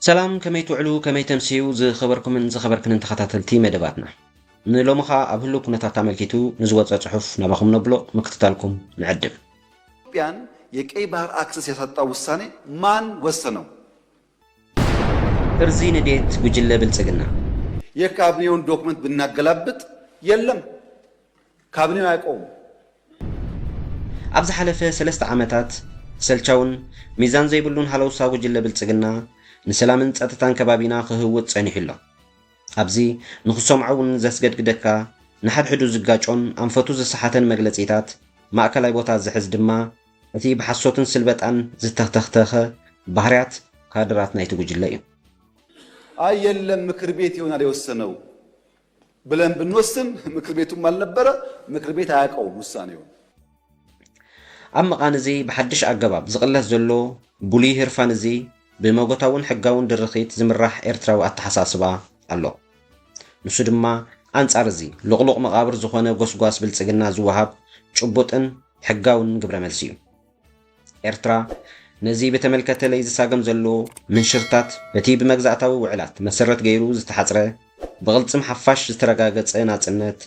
ሰላም፣ ከመይ ትውዕሉ፣ ከመይ ተምስዩ፣ ዝኸበርኩምን ዝኸበርክንን ተኸታተልቲ መደባትና። ንሎሚ ኸኣ ኣብ ህሉው ኩነታት ኣመልኪቱ ንዝወጸ ጽሑፍ ናባኹም ነብሎ፣ ምክትታልኩም ንዕድም። ኢትዮጵያን የቀይ ባህር አክሰስ ያሳጣው ውሳኔ ማን ወሰነው? እርዚ ንዴት ጉጅለ ብልጽግና። የካቢኔውን ዶክመንት ብናገላብጥ የለም፣ ካቢኔው አያውቀውም። ኣብ ዝሓለፈ ሰለስተ ዓመታት ሰልቻውን ሚዛን ዘይብሉን ሃለውሳ ጉጅለ ብልጽግና ንሰላምን ጸጥታን ከባቢና ክህውጥ ጸኒሑ ኣሎ። ኣብዚ ንኽሰምዖ እውን ዘስገድግደካ፣ ንሓድሕዱ ዝጋጮን ኣንፈቱ ዝሰሓተን መግለጺታት፣ ማእከላይ ቦታ ዝሕዝ ድማ እቲ ብሓሶትን ስልበጣን ዝተተኽተኸ ባህርያት ካድራት ናይቲ ጉጅለ እዩ። አይ የለም፣ ምክር ቤት ይሆናል የወሰነው ብለን ብንወስን፣ ምክር ቤቱም አልነበረ፣ ምክር ቤት አያውቀውም ውሳኔውን። ኣብ መቓን እዚ ብሓድሽ ኣገባብ ዝቕለስ ዘሎ ብሉይ ህርፋን እዚ፣ ብመጎታውን ሕጋውን ድርኺት ዝምራሕ ኤርትራዊ ኣተሓሳስባ ኣሎ። ንሱ ድማ ኣንጻር እዚ ልቕሉቕ መቓብር ዝኾነ ጎስጓስ ብልጽግና ዝወሃብ ጭቡጥን ሕጋውን ግብረ መልሲ እዩ። ኤርትራ ነዚ ብተመልከተ ለይ ዝሳገም ዘሎ ምንሽርታት፣ በቲ ብመግዛእታዊ ውዕላት መሰረት ገይሩ ዝተሓጽረ፣ ብቕልጽም ሓፋሽ ዝተረጋገጸ ናጽነት፣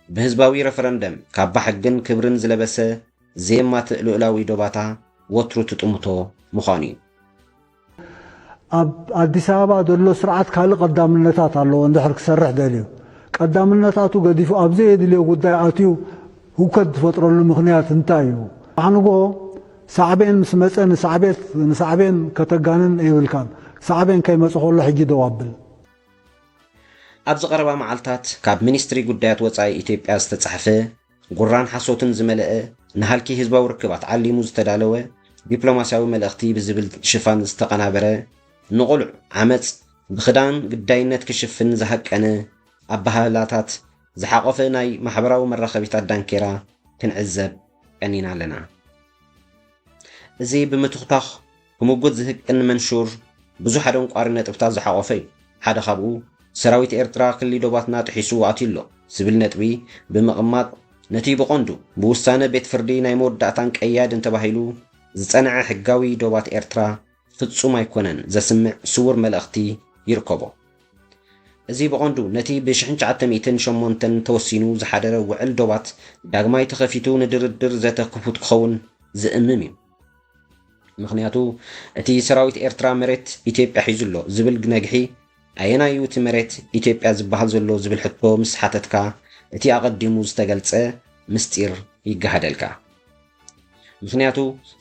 ብህዝባዊ ረፈረንደም ካባ ሕግን ክብርን ዝለበሰ ዘየማትእ ልኡላዊ ዶባታ ወትሩ ትጥምቶ ምዃኑ እዩ። ኣብ ኣዲስ ኣበባ ዘሎ ስርዓት ካልእ ቀዳምነታት ኣለዎ። እንድሕር ክሰርሕ ደልዩ፣ ቀዳምነታቱ ገዲፉ ኣብ ዘየድልዮ ጉዳይ ኣትዩ ህውከት ዝፈጥረሉ ምኽንያት እንታይ እዩ? ኣንጎ ሳዕቤን ምስ መጸ ንሳዕቤት ንሳዕቤን ከተጋንን የብልካን። ሳዕቤን ከይመጸ ከሎ ሕጂ ደው ኣብል። ኣብዚ ቀረባ መዓልታት ካብ ሚኒስትሪ ጉዳያት ወጻኢ ኢትዮጵያ ዝተጻሕፈ፣ ጉራን ሓሶትን ዝመልአ፣ ንሃልኪ ህዝባዊ ርክባት ዓሊሙ ዝተዳለወ ዲፕሎማስያዊ መልእኽቲ ብዝብል ሽፋን ዝተቐናበረ፣ ንቑሉዕ ዓመጽ ብኽዳን ግዳይነት ክሽፍን ዝሃቀነ ኣበሃህላታት ዝሓቖፈ ናይ ማሕበራዊ መራኸቢታት ዳንኬራ ክንዕዘብ ቀኒና ኣለና። እዚ ብምትኹታኽ ክምጉት ዝህቅን መንሹር ብዙሕ ኣደንቋሪ ነጥብታት ዝሓቖፈ እዩ። ሓደ ካብኡ፣ ሰራዊት ኤርትራ ክሊ ዶባትና ጥሒሱ ኣትዩ ኣሎ ዝብል ነጥቢ ብምቕማጥ፣ ነቲ ብቐንዱ ብውሳነ ቤት ፍርዲ ናይ መወዳእታን ቀያድን ተባሂሉ ዝጸንዐ ሕጋዊ ዶባት ኤርትራ ፍጹም ኣይኮነን ዘስምዕ ስዉር መልእኽቲ ይርከቦ። እዚ ብቐንዱ ነቲ ብ ሽሕን ትሽዓተ ሚእትን ሸሞንተን ተወሲኑ ዝሓደረ ውዕል ዶባት ዳግማይ ተኸፊቱ ንድርድር ዘተ ክፉት ክኸውን ዝእምም እዩ። ምኽንያቱ፣ እቲ ሰራዊት ኤርትራ መሬት ኢትዮጵያ ሒዙ ኣሎ ዝብል ነግሒ፣ ኣየናይ እዩ እቲ መሬት ኢትዮጵያ ዝበሃል ዘሎ ዝብል ሕቶ ምስ ሓተትካ፣ እቲ ኣቐዲሙ ዝተገልጸ ምስጢር ይገሃደልካ። ምኽንያቱ፣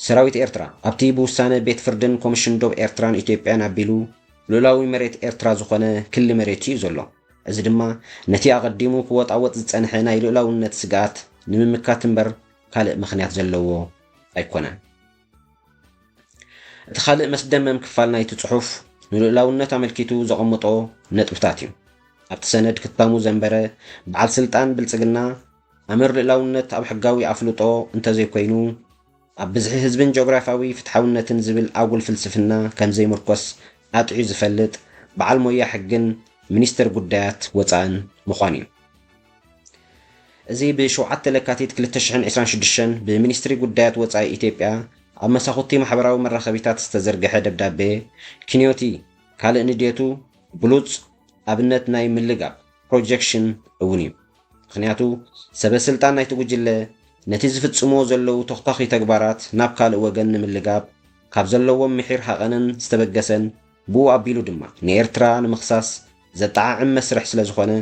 ሰራዊት ኤርትራ ኣብቲ ብውሳነ ቤት ፍርድን ኮሚሽን ዶብ ኤርትራን ኢትዮጵያን ኣቢሉ ልኡላዊ መሬት ኤርትራ ዝኾነ ክሊ መሬት እዩ ዘሎ። እዚ ድማ ነቲ ኣቐዲሙ ክወጣወጥ ዝጸንሐ ናይ ልኡላውነት ስግኣት ንምምካት እምበር ካልእ ምኽንያት ዘለዎ ኣይኮነን። እቲ ካልእ መስደመም ክፋል ናይቲ ጽሑፍ ንልኡላውነት ኣመልኪቱ ዘቐምጦ ነጥብታት እዩ። ኣብቲ ሰነድ ክታሙ ዘንበረ፣ በዓል ስልጣን ብልጽግና ኣምር ልኡላውነት ኣብ ሕጋዊ ኣፍልጦ እንተዘይኮይኑ፣ ኣብ ብዝሒ ህዝብን ጂኦግራፍያዊ ፍትሓውነትን ዝብል ኣጉል ፍልስፍና ከም ዘይምርኮስ ኣጥዕዩ ዝፈልጥ በዓል ሞያ ሕግን ሚኒስትር ጉዳያት ወጻእን ምዃኑ እዩ። እዚ ብ ሸውዓተ ለካቲት ክልተ ሽሕን ዕስራን ሽዱሽተን ብሚኒስትሪ ጉዳያት ወጻኢ ኢትዮጵያ ኣብ መሳኹቲ ማሕበራዊ መራኸቢታት ዝተዘርግሐ ደብዳቤ ክንዮቲ ካልእ ንድየቱ ብሉጽ ኣብነት ናይ ምልጋብ ፕሮጀክሽን እውን እዩ። ምኽንያቱ ሰበ ስልጣን ናይቲ ጉጅለ ነቲ ዝፍጽምዎ ዘለዉ ተኹታኺ ተግባራት ናብ ካልእ ወገን ንምልጋብ ካብ ዘለዎም ምሒር ሃቐንን ዝተበገሰን ብኡ ኣቢሉ ድማ ንኤርትራ ንምኽሳስ ዘጠዓዕም መስርሕ ስለ ዝኾነ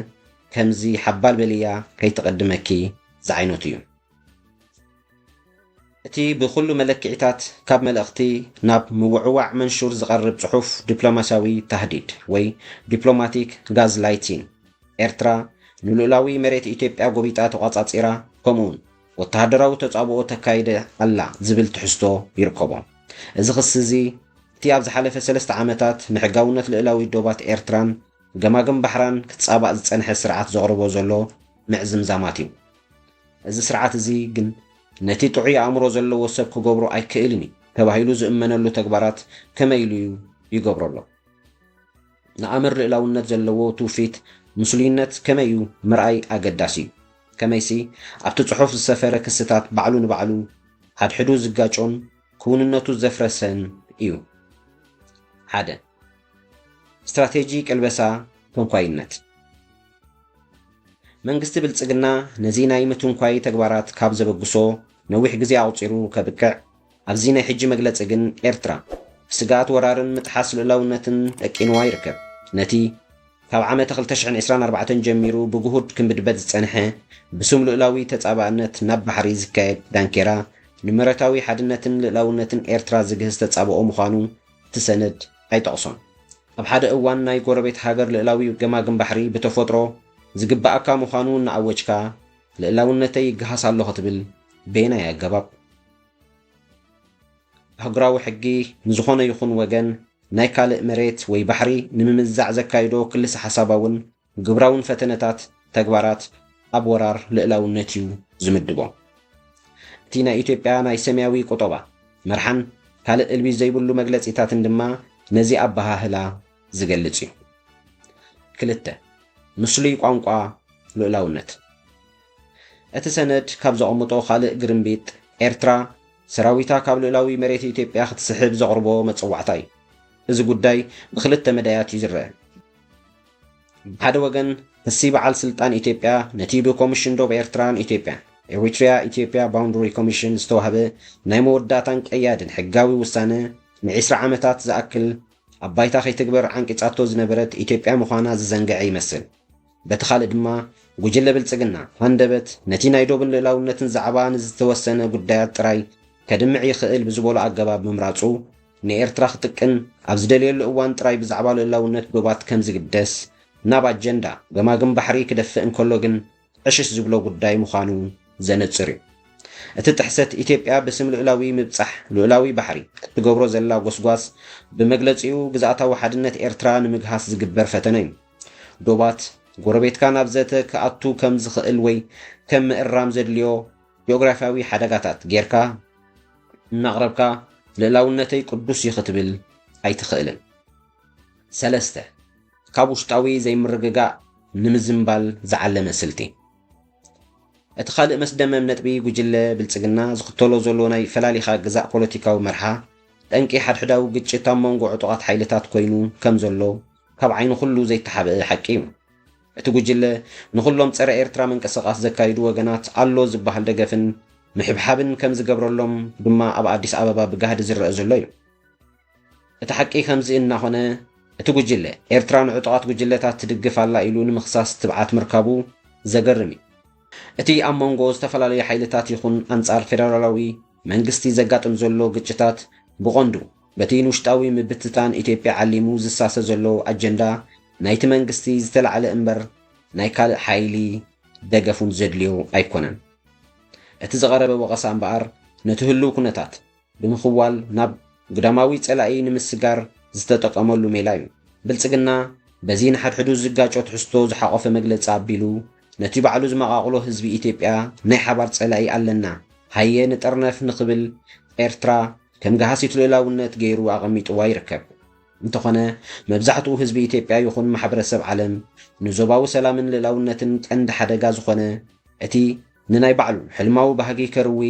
ከምዚ ሓባል በልያ ከይትቐድመኪ ዝዓይነቱ እዩ። እቲ ብኹሉ መለክዒታት ካብ መልእኽቲ ናብ ምውዕዋዕ መንሹር ዝቐርብ ጽሑፍ ዲፕሎማስያዊ ታህዲድ ወይ ዲፕሎማቲክ ጋዝ ላይቲን፣ ኤርትራ ንልኡላዊ መሬት ኢትዮጵያ ጎቢጣ ተቋጻጺራ፣ ከምኡውን ወተሃደራዊ ተጻብኦ ተካይደ ኣላ ዝብል ትሕዝቶ ይርከቦ። እዚ ክሲ እዚ እቲ ኣብ ዝሓለፈ ሰለስተ ዓመታት ንሕጋውነት ልእላዊ ዶባት ኤርትራን ገማግም ባሕራን ክትጻባእ ዝጸንሐ ስርዓት ዘቕርቦ ዘሎ ምዕዝምዛማት እዩ። እዚ ስርዓት እዚ ግን ነቲ ጥዑይ ኣእምሮ ዘለዎ ሰብ ክገብሮ ኣይክእልን እዩ ተባሂሉ ዝእመነሉ ተግባራት ከመይ ኢሉ እዩ ይገብሮ ኣሎ? ንኣምር ልእላውነት ዘለዎ ትውፊት ምስሉይነት ከመይ እዩ ምርኣይ ኣገዳሲ እዩ። ከመይሲ ኣብቲ ጽሑፍ ዝሰፈረ ክስታት ባዕሉ ንባዕሉ ሓድሕዱ ዝጋጮን ክውንነቱ ዘፍረሰን እዩ። ሓደ። ስትራቴጂ ቅልበሳ ተንኳይነት። መንግስቲ ብልጽግና ነዚ ናይ ምትንኳይ ተግባራት ካብ ዘበግሶ ነዊሕ ግዜ ኣቑጺሩ ከብቅዕ፣ ኣብዚ ናይ ሕጂ መግለጺ ግን ኤርትራ ብስግኣት ወራርን ምጥሓስ ልኡላውነትን ደቂንዋ ይርከብ። ነቲ ካብ ዓመተ ክልተ ሽሕን ዕስራን ኣርባዕተን ጀሚሩ ብግሁድ ክምብድበት ዝጸንሐ ብስም ልኡላዊ ተጻባእነት ናብ ባሕሪ ዝካየድ ዳንኬራ ንመረታዊ ሓድነትን ልኡላውነትን ኤርትራ ዝግህስ ተጻብኦ ምዃኑ እቲ ሰነድ ኣይጠቕሶን። ኣብ ሓደ እዋን ናይ ጎረቤት ሃገር ልእላዊ ገማግም ባሕሪ ብተፈጥሮ ዝግባኣካ ምዃኑ እናኣወጅካ፣ ልእላውነተይ ይገሃስ ኣሎ ክትብል በየናይ ኣገባብ? ኣህጉራዊ ሕጊ ንዝኾነ ይኹን ወገን ናይ ካልእ መሬት ወይ ባሕሪ ንምምዛዕ ዘካይዶ ክልሰ ሓሳባውን ግብራውን ፈተነታት፣ ተግባራት ኣብ ወራር ልእላውነት እዩ ዝምድቦ። እቲ ናይ ኢትዮጵያ ናይ ሰማያዊ ቁጠባ መርሓን ካልእ እልቢ ዘይብሉ መግለጺታትን ድማ ነዚ ኣበሃህላ ዝገልጽ እዩ። ክልተ፣ ምስሉይ ቋንቋ ልኡላውነት። እቲ ሰነድ ካብ ዘቐምጦ ካልእ ግርምቢጥ፣ ኤርትራ ሰራዊታ ካብ ልኡላዊ መሬት ኢትዮጵያ ክትስሕብ ዘቕርቦ መጸዋዕታ እዩ። እዚ ጉዳይ ብክልተ መዳያት እዩ ዝረአ። ብሓደ ወገን፣ ክሲ በዓል ስልጣን ኢትዮጵያ ነቲ ብኮሚሽን ዶብ ኤርትራን ኢትዮጵያን፣ ኤሪትሪያ ኢትዮጵያ ባውንደሪ ኮሚሽን፣ ዝተዋህበ ናይ መወዳእታን ቀያድን ሕጋዊ ውሳነ ንዒስራ ዓመታት ዝኣክል ኣብ ባይታ ከይትግበር ዓንቂጻቶ ዝነበረት ኢትዮጵያ ምዃና ዝዘንግዐ ይመስል። በቲ ካልእ ድማ፣ ጉጅለ ብልጽግና ሃንደበት ነቲ ናይ ዶብን ልእላውነትን ዛዕባ ንዝተወሰነ ጉዳያት ጥራይ ከድምዕ ይኽእል ብዝበሎ ኣገባብ ምምራጹ፣ ንኤርትራ ክጥቅን ኣብ ዝደልየሉ እዋን ጥራይ ብዛዕባ ልእላውነት ዶባት ከም ዝግደስ፣ ናብ ኣጀንዳ ገማግም ባሕሪ ክደፍእ እንከሎ ግን ዕሽሽ ዝብሎ ጉዳይ ምዃኑ ዘነጽር እዩ። እቲ ጥሕሰት ኢትዮጵያ ብስም ልኡላዊ ምብጻሕ ልኡላዊ ባሕሪ እትገብሮ ዘላ ጎስጓስ፣ ብመግለጺኡ ግዝኣታዊ ሓድነት ኤርትራ ንምግሃስ ዝግበር ፈተነ እዩ። ዶባት ጎረቤትካ ናብ ዘተ ክኣቱ ከም ዝኽእል ወይ ከም ምእራም ዘድልዮ ጂኦግራፍያዊ ሓደጋታት ጌርካ እናቕረብካ፣ ልእላውነተይ ቅዱስ እዩ ክትብል ኣይትኽእልን። ሰለስተ፣ ካብ ውሽጣዊ ዘይምርግጋእ ንምዝንባል ዝዓለመ ስልቲ። እቲ ካልእ መስደመም ነጥቢ፣ ጉጅለ ብልጽግና ዝኽተሎ ዘሎ ናይ ፈላሊኻ ግዛእ ፖለቲካዊ መርሓ፣ ጠንቂ ሓድሕዳዊ ግጭት ኣብ መንጎ ዕጡቓት ሓይልታት ኮይኑ ከም ዘሎ ካብ ዓይኒ ኩሉ ዘይተሓብአ ሓቂ እዩ። እቲ ጉጅለ ንኹሎም ጸረ ኤርትራ ምንቅስቓስ ዘካይዱ ወገናት ኣሎ ዝበሃል ደገፍን ምሕብሓብን ከም ዝገብረሎም ድማ ኣብ ኣዲስ ኣበባ ብጋህዲ ዝረአ ዘሎ እዩ። እቲ ሓቂ ከምዚ እናኾነ፣ እቲ ጉጅለ ኤርትራ ንዕጡቓት ጉጅለታት ትድግፍ ኣላ ኢሉ ንምኽሳስ ትብዓት ምርካቡ ዘገርም እዩ። እቲ ኣብ መንጎ ዝተፈላለዩ ሓይልታት ይኹን ኣንጻር ፌደራላዊ መንግስቲ ዘጋጥም ዘሎ ግጭታት ብቐንዱ በቲ ንውሽጣዊ ምብትታን ኢትዮጵያ ዓሊሙ ዝሳሰ ዘሎ ኣጀንዳ ናይቲ መንግስቲ ዝተላዕለ እምበር ናይ ካልእ ሓይሊ ደገፉን ዘድልዮ ኣይኮነን። እቲ ዝቐረበ ወቐሳ እምበኣር ነቲ ህሉው ኩነታት ብምኽዋል ናብ ግዳማዊ ጸላኢ ንምስጋር ዝተጠቀመሉ ሜላ እዩ። ብልጽግና በዚ ንሓድሕዱ ዝጋጮ ትሕዝቶ ዝሓቖፈ መግለጺ ኣቢሉ ነቲ ባዕሉ ዝመቓቕሎ ህዝቢ ኢትዮጵያ ናይ ሓባር ጸላኢ ኣለና፣ ሃየ ንጠርነፍ ንኽብል ኤርትራ ከም ገሃሲት ልኡላውነት ገይሩ ኣቐሚጥዋ ይርከብ። እንተኾነ መብዛሕትኡ ህዝቢ ኢትዮጵያ ይኹን ማሕበረሰብ ዓለም ንዞባዊ ሰላምን ልእላውነትን ቀንዲ ሓደጋ ዝኾነ እቲ ንናይ ባዕሉ ሕልማዊ ባህጊ ከርዊ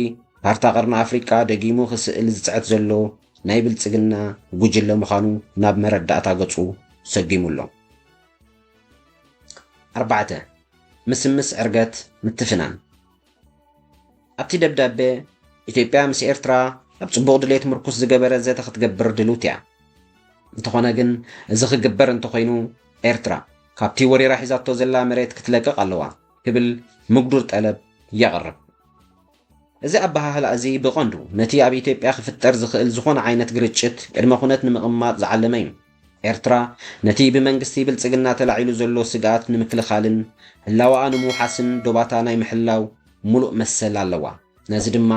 ካርታ ቀርኒ ኣፍሪቃ ደጊሙ ክስእል ዝጽዕት ዘሎ ናይ ብልጽግና ጉጅለ ምዃኑ ናብ መረዳእታ ገጹ ሰጒሙ ኣሎ። ኣርባዕተ፣ ምስምስ ዕርገት ምትፍናን። ኣብቲ ደብዳቤ፣ ኢትዮጵያ ምስ ኤርትራ ኣብ ጽቡቕ ድሌት ምርኩስ ዝገበረ ዘተ ክትገብር ድልውቲ እያ። እንተኾነ ግን፣ እዚ ክግበር እንተኾይኑ፣ ኤርትራ ካብቲ ወሪራ ሒዛቶ ዘላ መሬት ክትለቅቕ ኣለዋ ክብል ምጉዱር ጠለብ የቕርብ። እዚ ኣበሃህላ እዚ ብቐንዱ ነቲ ኣብ ኢትዮጵያ ክፍጠር ዝኽእል ዝኾነ ዓይነት ግርጭት ቅድመ ኩነት ንምቕማጥ ዝዓለመ እዩ። ኤርትራ ነቲ ብመንግስቲ ብልጽግና ተላዒሉ ዘሎ ስግኣት ንምክልኻልን ህላወኣ ንምውሓስን ዶባታ ናይ ምሕላው ምሉእ መሰል ኣለዋ። ነዚ ድማ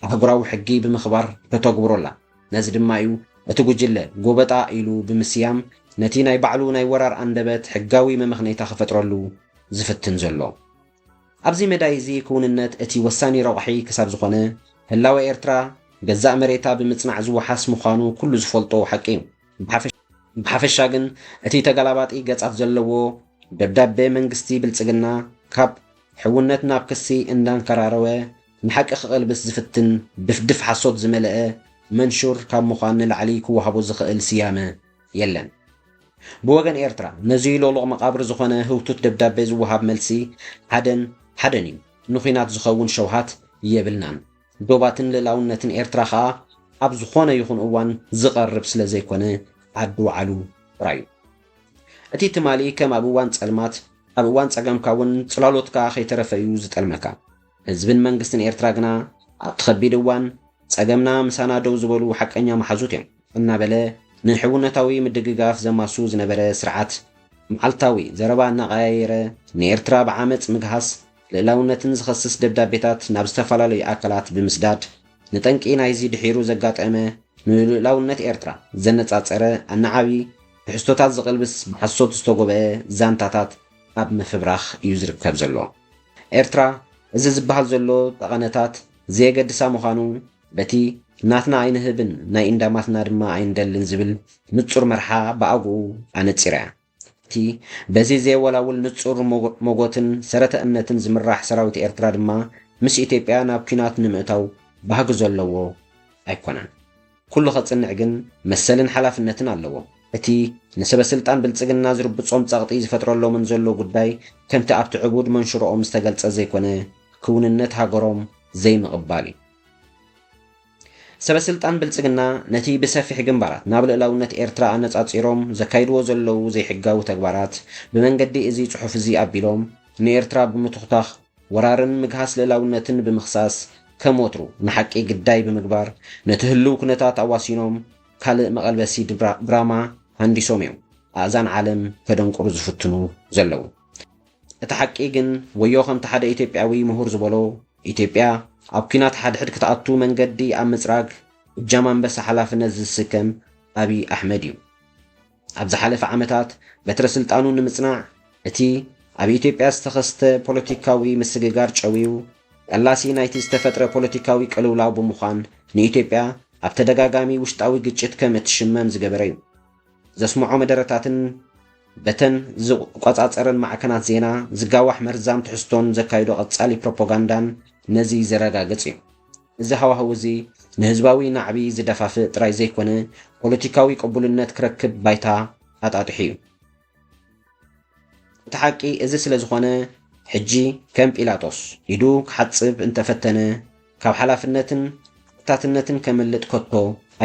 ኣህጉራዊ ሕጊ ብምኽባር ከተግብሮ ኣላ። ነዚ ድማ እዩ እቲ ጉጅለ ጎበጣ ኢሉ ብምስያም ነቲ ናይ ባዕሉ ናይ ወራር ኣንደበት ሕጋዊ መመኽነይታ ክፈጥረሉ ዝፍትን ዘሎ። ኣብዚ መዳይ እዚ ክውንነት እቲ ወሳኒ ረቑሒ ክሳብ ዝኾነ፣ ህላወ ኤርትራ ገዛእ መሬታ ብምጽናዕ ዝወሓስ ምዃኑ ኩሉ ዝፈልጦ ሓቂ እዩ። ብሓፈሽ-፣ ብሓፈሻ ግን እቲ ተገላባጢ ገጻት ዘለዎ ደብዳቤ መንግስቲ ብልጽግና ካብ ሕውነት ናብ ክሲ እንዳንከራረወ ንሓቂ ክቐልብስ ዝፍትን ድፍድፍ ሓሶት ዝመልአ መንሹር ካብ ምዃን ንላዕሊ ክወሃቦ ዝኽእል ስያመ የለን። ብወገን ኤርትራ ነዚ ሎሎቕ መቓብር ዝኾነ ህውቱት ደብዳቤ ዝወሃብ መልሲ ሓደን ሓደን እዩ። ንኹናት ዝኸውን ሸውሃት የብልናን። ዶባትን ልእላውነትን ኤርትራ ኸኣ ኣብ ዝኾነ ይኹን እዋን ዝቐርብ ስለ ዘይኮነ ዓዲ ውዓሉ ጥራይ እዩ። እቲ ትማሊ ከም ኣብ እዋን ጸልማት ኣብ እዋን ጸገምካ እውን ጽላሎትካ ከይተረፈ እዩ ዝጠልመካ። ህዝብን መንግስትን ኤርትራ ግና ኣብቲ ከቢድ እዋን ጸገምና ምሳና ደው ዝበሉ ሓቀኛ መሓዙት እዮም እናበለ ንሕውነታዊ ምድግጋፍ ዘማሱ ዝነበረ ስርዓት መዓልታዊ ዘረባ እናቐያየረ ንኤርትራ ብዓመጽ ምግሃስ ልእላውነትን ዝኸስስ ደብዳቤታት ናብ ዝተፈላለዩ ኣካላት ብምስዳድ ንጠንቂ ናይዚ ድሒሩ ዘጋጠመ ንልኡላውነት ኤርትራ ዘነጻጸረ ኣናዓቢ ትሕዝቶታት ዝቕልብስ ብሓሶት ዝተጎበአ ዛንታታት ኣብ ምፍብራኽ እዩ ዝርከብ ዘሎ። ኤርትራ እዚ ዝበሃል ዘሎ ጠቐነታት ዘየገድሳ ምዃኑ በቲ ናትና ኣይንህብን ናይ እንዳማትና ድማ ኣይንደልን ዝብል ንጹር መርሓ ብኣግኡ ኣነጺራ እያ። እቲ በዚ ዘየወላውል ንጹር ሞጎ- ሞጎትን ሰረተ እምነትን ዝምራሕ ሰራዊት ኤርትራ ድማ ምስ ኢትዮጵያ ናብ ኲናት ንምእታው ባህጊ ዘለዎ ኣይኮነን። ኩሉ ከጽንዕ ግን መሰልን ሓላፍነትን ኣለዎ። እቲ ንሰበ ስልጣን ብልጽግና ዝርብጾም ጸቕጢ ዝፈጥረሎምን ዘሎ ጉዳይ ከምቲ ኣብቲ ዕቡድ መንሽሮኦም ዝተገልጸ ዘይኮነ ክውንነት ሃገሮም ዘይምቕባል እዩ። ሰበ ስልጣን ብልጽግና ነቲ ብሰፊሕ ግንባራት ናብ ልእላውነት ኤርትራ ኣነጻጺሮም ዘካይድዎ ዘለዉ ዘይሕጋዊ ተግባራት ብመንገዲ እዚ ጽሑፍ እዚ ኣቢሎም ንኤርትራ ብምትኹታኽ ወራርን ምግሃስ ልእላውነትን ብምኽሳስ ከም ወትሩ ንሓቂ ግዳይ ብምግባር ነቲ ህልው ኩነታት ኣዋሲኖም ካልእ መቐልበሲ ድብራ- ድራማ ሃንዲሶም እዮም ኣእዛን ዓለም ከደንቁሩ ዝፍትኑ ዘለዉ። እቲ ሓቂ ግን ወዮ ከምቲ ሓደ ኢትዮጵያዊ ምሁር ዝበሎ ኢትዮጵያ ኣብ ኲናት ሓድሕድ ክትኣቱ መንገዲ ኣብ ምጽራግ እጃም ኣንበሳ ሓላፍነት ዝስከም ኣብይ ኣሕመድ እዩ። ኣብ ዝሓለፈ ዓመታት በትረ ስልጣኑ ንምጽናዕ እቲ ኣብ ኢትዮጵያ ዝተኸስተ ፖለቲካዊ ምስግጋር ጨውዩ ቀላሲ ናይቲ ዝተፈጥረ ፖለቲካዊ ቅልውላው ብምዃን ንኢትዮጵያ ኣብ ተደጋጋሚ ውሽጣዊ ግጭት ከም እትሽመም ዝገበረ እዩ። ዘስምዖ መደረታትን በተን ዝቆጻጸረን ማዕከናት ዜና ዝጋዋሕ መርዛም ትሕዝቶን ዘካይዶ ቀጻሊ ፕሮፓጋንዳን ነዚ ዘረጋግጽ እዩ። እዚ ሃዋህው እዚ ንህዝባዊ ናዕቢ ዝደፋፍእ ጥራይ ዘይኮነ ፖለቲካዊ ቅቡልነት ክረክብ ባይታ ኣጣጢሑ እዩ። እቲ ሓቂ እዚ ስለ ዝኾነ ሕጂ ከም ጲላጦስ ኢዱ ክሓጽብ እንተፈተነ ካብ ሓላፍነትን ተሓታትነትን ከምልጥ ከቶ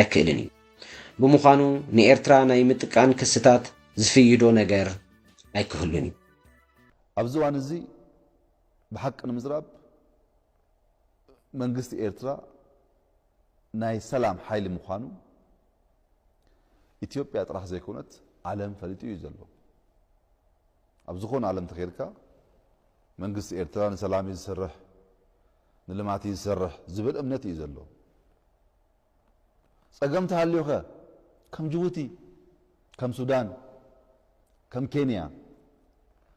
ኣይክእልን እዩ። ብምዃኑ ንኤርትራ ናይ ምጥቃን ክስታት ዝፍይዶ ነገር ኣይክህሉን እዩ። ኣብዚ እዋን እዚ ብሓቂ ንምዝራብ መንግስቲ ኤርትራ ናይ ሰላም ሓይሊ ምዃኑ ኢትዮጵያ ጥራሕ ዘይኮነት ዓለም ፈሊጡ እዩ ዘሎ። ኣብ ዝኾነ ዓለም ተኸይድካ መንግስቲ ኤርትራ ንሰላም እዩ ዝሰርሕ፣ ንልማት እዩ ዝሰርሕ ዝብል እምነት እዩ ዘሎ። ጸገም ተሃልዩኸ ከም ጅቡቲ፣ ከም ሱዳን፣ ከም ኬንያ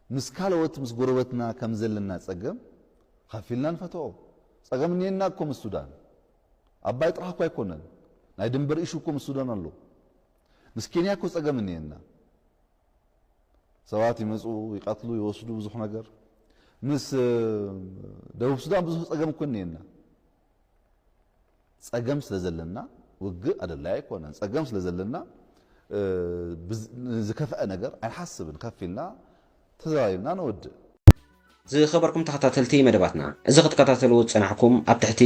ምስ ካልኦት ምስ ጎረበትና ከም ዘለና ጸገም ከፊልና ንፈትኦ። ጸገም እኒኤና እኮ ምስ ሱዳን። ኣባይ ጥራሕ እኮ ኣይኮነን። ናይ ድንበር ኢሹ እኮ ምስ ሱዳን ኣሎ። ምስ ኬንያ እኮ ጸገም እኒኤና። ሰባት ይመጹ፣ ይቐትሉ፣ ይወስዱ፣ ብዙሕ ነገር። ምስ ደቡብ ሱዳን ብዙሕ ጸገም እኮ እኒኤና። ጸገም ስለ ዘለና ውግእ ኣደላይ ኣይኮነን። ጸገም ስለ ዘለና ዝከፍአ ነገር ኣይንሓስብን። ከፊልና ተዘራሪብና ነወድእ። ዝኸበርኩም ተኸታተልቲ መደባትና፣ እዚ ክትከታተልዎ ዝጸናሕኩም ኣብ ትሕቲ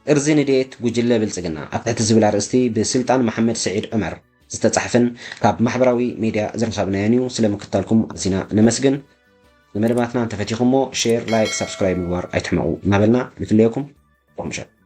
ጥርዚ ንድየት ጉጅለ ብልጽግና ኣብ ትሕቲ ዝብል ኣርእስቲ ብስልጣን መሓመድ ስዒድ ዑመር ዝተጻሕፍን ካብ ማሕበራዊ ሚድያ ዝረኸብናዮን እዩ። ስለ ምክትታልኩም ኣዚና ነመስግን። ንመደባትና እንተፈቲኹሞ ሼር፣ ላይክ፣ ሳብስክራይብ ምግባር ኣይትሕመቑ እናበልና ንፍለየኩም። ቁምሸት።